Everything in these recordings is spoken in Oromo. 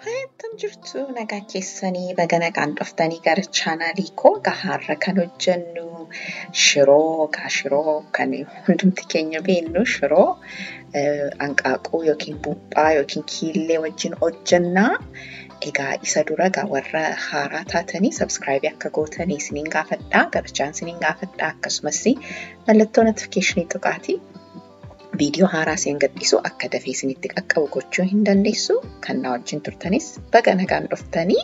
Akkam jirtu nagaa keessanii baga nagaan dhuftanii gara chaanaalii koo gahaarra kan hojjennu shiroo shiroo kan hundumti keenya beeknu shiroo hanqaaquu yookiin buuphaa yookiin kiillee wajjin hojjennaa. Egaa isa dura egaa warra haaraa taatanii sabskraayibii akka gootanii isiniin gaafadhaa garachaan isiniin gaafadhaa akkasumas mallattoo notifikeeshinii tuqaatii viidiyoo haaraa isin gadhiisu akka dafee isinitti qaqqabu gochuu hin dandeessu. Kan na wajjin turtanis baga nagaan dhuftanii.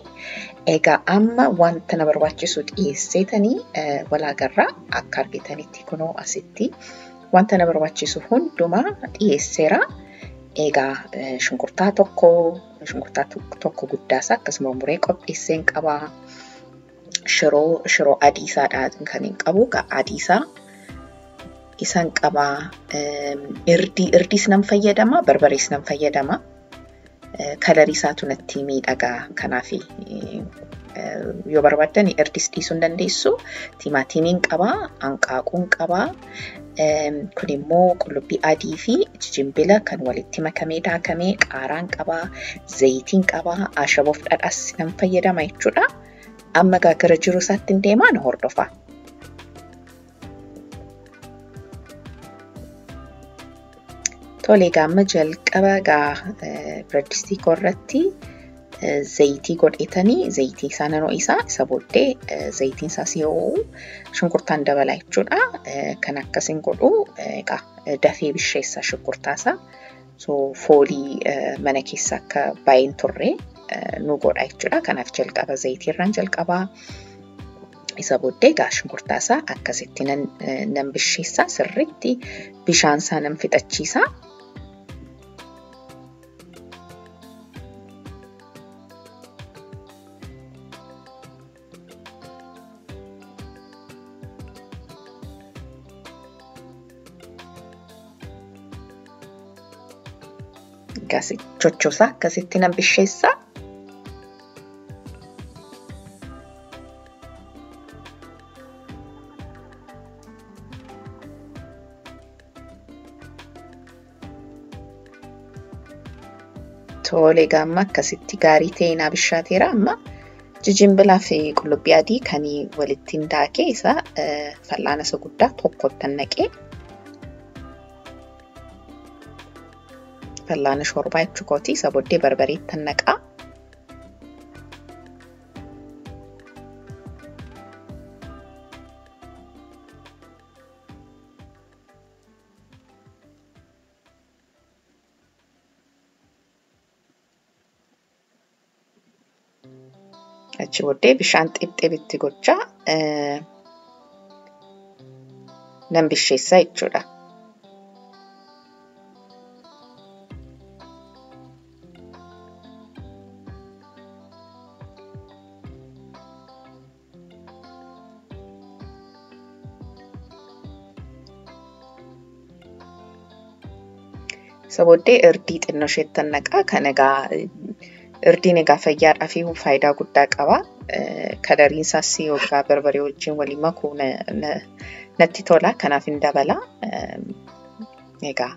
Egaa amma wanta na barbaachisu dhiyeesseetanii walaagarraa akka argitanitti kunoo asitti wanta na barbaachisu hundumaa dhiyeesseera. Egaa shunkurtaa tokko guddaasaa akkasuma muree qopheesseen qaba. Shiroo adii isaadha kan hin qabu adiisaa. Isaan qabaa irdiis nan fayyadama barbarees nan fayyadama kalarii isaatu natti miidhagaa kanaaf yoo barbaaddan irdis dhiisuu hin dandeessu. Timaatimiin qabaa hanqaaquun qabaa kun immoo qullubbii adii fi jijimbila kan walitti makamee daakamee qaaraan qabaa zayitiin qabaa ashaboof dhadhaas nan fayyadama jechuudha. Amma gara jiru isaatti hin deemaa na hordofa. Tole egaa amma jalqaba egaa biradistii koo irratti zayitii godhetanii zayitii isaa nan ho'isaa isa booddee zayitiin isaas yoo ho'u shunkurtaan dabala jechuudha. Kan akkasiin godhu egaa dafee bisheessa shunkurtaa isaa so foolii mana keessa akka baay'een turre nu godha jechuudha. Kanaaf jalqaba zayitii irraan jalqabaa. Isa booddee egaa shunkurtaa isaa akkasitti nan bisheessa sirriitti bishaan isaa nan fixachiisa. Chochosaa akkasitti nan bisheessa. Tole egaa amma akkasitti gaarii ta'e naa bishaateera. Amma jijimbilaa fi qullubbii adii kan walitti daakee isa fal'aana isa guddaa tokkotti naqee fal'aana shorbaa jechuu kooti. Isa booddee barbareetti naqaa. Achi booddee bishaan xibxibitti gochaa nan bisheessa jechuudha. Isa booddee irdii xinnoo isheetti naqaa. Kan egaa irdiin egaa fayyaadhaaf faayidaa guddaa qaba. Kalariin isaas yookaan barbaree wajjin waliin makuu natti tola. Kanaaf hin dabala. Egaa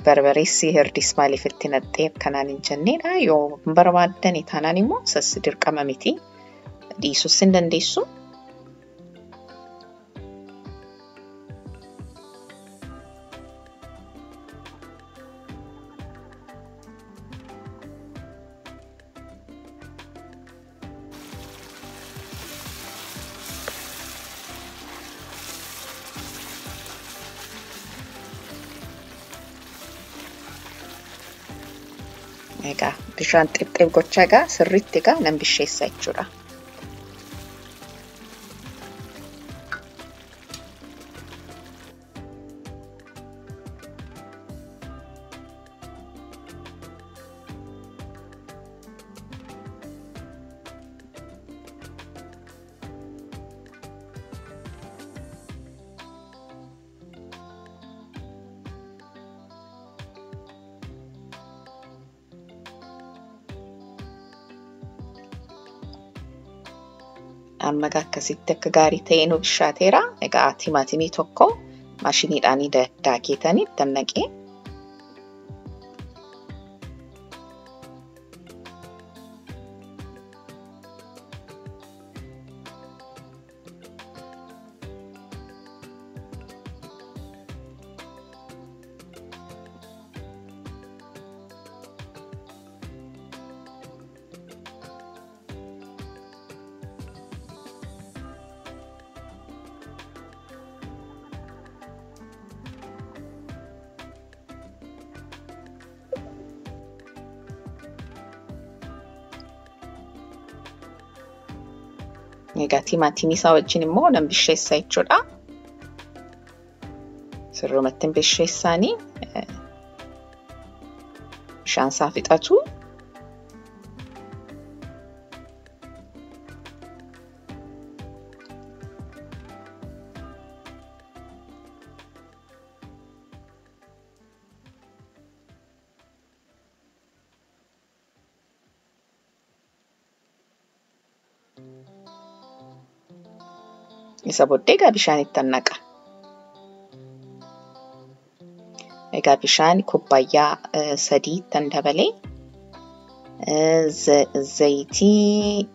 barbareessi irdis maaliif itti naqxee akkanaan hin jenneedha. Yoo hin barbaaddan taanaan immoo isas dirqama miti. Dhiisuus hin dandeessu. Egaa bishaan xibxib gochaa egaa sirriitti egaa nan bisheessa jechuudha. Amma akkasitti akka gaarii ta'ee nu bishaateera. Egaa timaatimii tokko maashiniidhaan daakeetanii itti naqee. Egaa timaatimii isaa wajjin immoo nan bisheessa jechuudha. Sirrumatti bisheessaanii bishaan isaa fixatu. Isa booddee egaa bishaan itti naqa. Egaa bishaan kubbaayyaa 3 ittan dabalee zayitii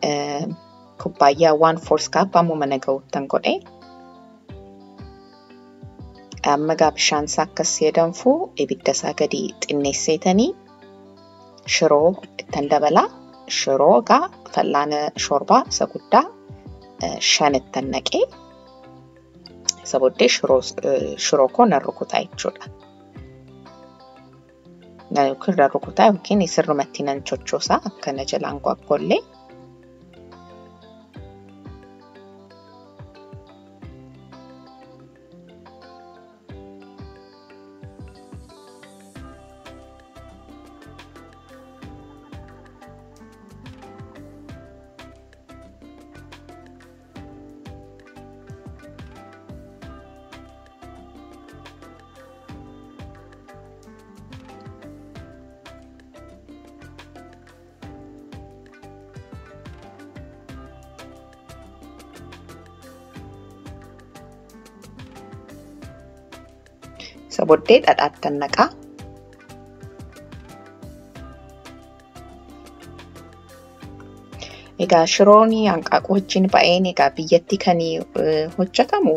kubbaayyaa 1/4 cup ammuma na ga'uttan godhe. Amma egaa bishaan isaa akkas danfu ibidda isaa gadi xinneesseetanii shiroo ittan dabala. Shiroo egaa fal'aana shorbaa isa guddaa 5 ittan naqee. Isa booddee shiroo koo nan rukutaa jechuudha. Yookiin nan rukutaa yookiin sirrumatti nan chochoosaa akka na jalaan gwaggollee. Isa booddee dhadhaattan naqaa. Egaa shiroon hanqaaquu wajjin ba'een egaa biyyatti kan hojjetamu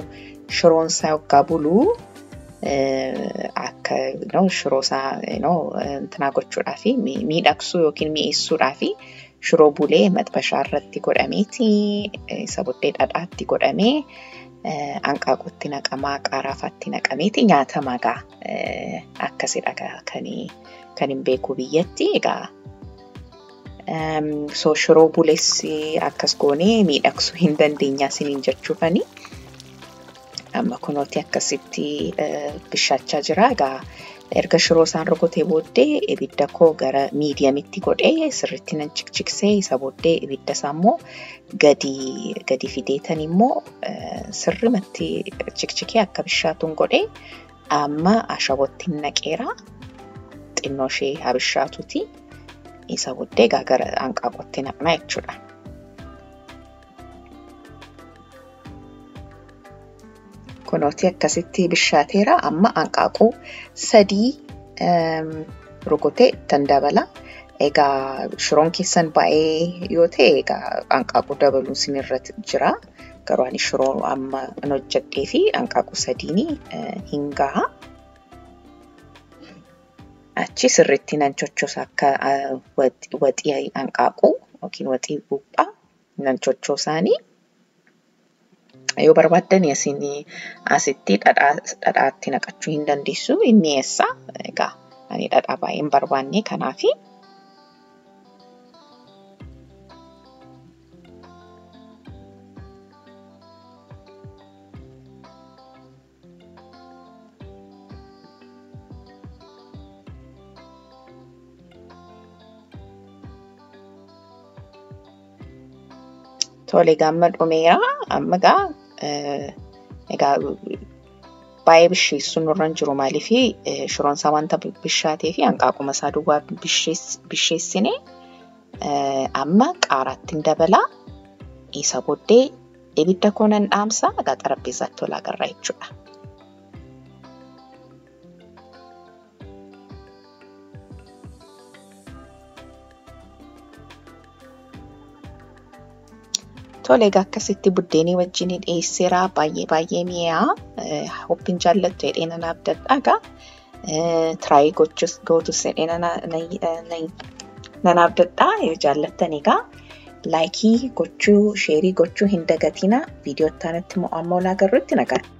shiroon isaa yoggaa buluu akka shiroo isaa intinaa gochuudhaa fi miidhagsuu yookiin mi'eessuudhaa fi shiroo bulee maxbashaa irratti godhameeti isa booddee dhadhaatti godhamee hanqaaquutti naqamaa qaaraafaatti naqameeti nyaatama egaa akkasidha kan hin beeku biyyatti egaa. So shiroo bulees akkas goonee miidhagsuu hin dandeenya isiniin jechuufani. Amma kunooti akkasitti bishaachaa jira. Egaa erga shiroo isaan rukutee booddee ibidda koo gara miidiyamitti godhee sirriitti nan cikciksee isa booddee ibidda isaa immoo gadi fideetan immoo sirrimatti cikcikee akka bishaatuun godhee amma ashabootti naqeera. Xinnoo ishee haa bishaatuuti. Isa booddee egaa gara hanqaaquutti naqna jechuudha. Kunooti akkasitti bishaateera. Amma hanqaaquu 3 rukutee ittan dabala. Egaa shiroon keessan baay'ee yoo ta'e egaa hanqaaquu dabaluun isinirra jira. Garuu ani shiroo amma hin hojjedhee fi hanqaaquu 3 hin gaha. Achi sirriitti nan chochosa akka waxii hanqaaquu yookiin waxii buuphaa nan chochosaanii. Yoo barbaaddan asitti dhadhaatti naqachuu hin dandeessu. Hin mi'eessa. Egaa ani dhadhaa baay'ee hin barbaanne kanaafi. Tole egaa amma dhumeera. Amma egaa baay'ee bisheessuun nurra hin jiru maaliif shiroon isaa wanta bishaatee fi hanqaaquma isaa duwwaa bisheessine amma qaaraatti hin dabalaa. Isa booddee Ibidda koo nan dhaamsa egaa xarapheezzaatti ol agarra jechuudha. Tole egaa akkasitti buddeenii wajjin dhiyeesseera. Baay'ee baay'ee mi'aa. Hoppiin jaallattu jedhee nan abdadha egaa. Tiraayii gootus jedhee nan abdadha. Yoo jaallattan egaa laayikii gochuu, sheerii gochuu hin dagatina. Viidiyoo itti aanutti immoo amma ol agarrutti nagaatti.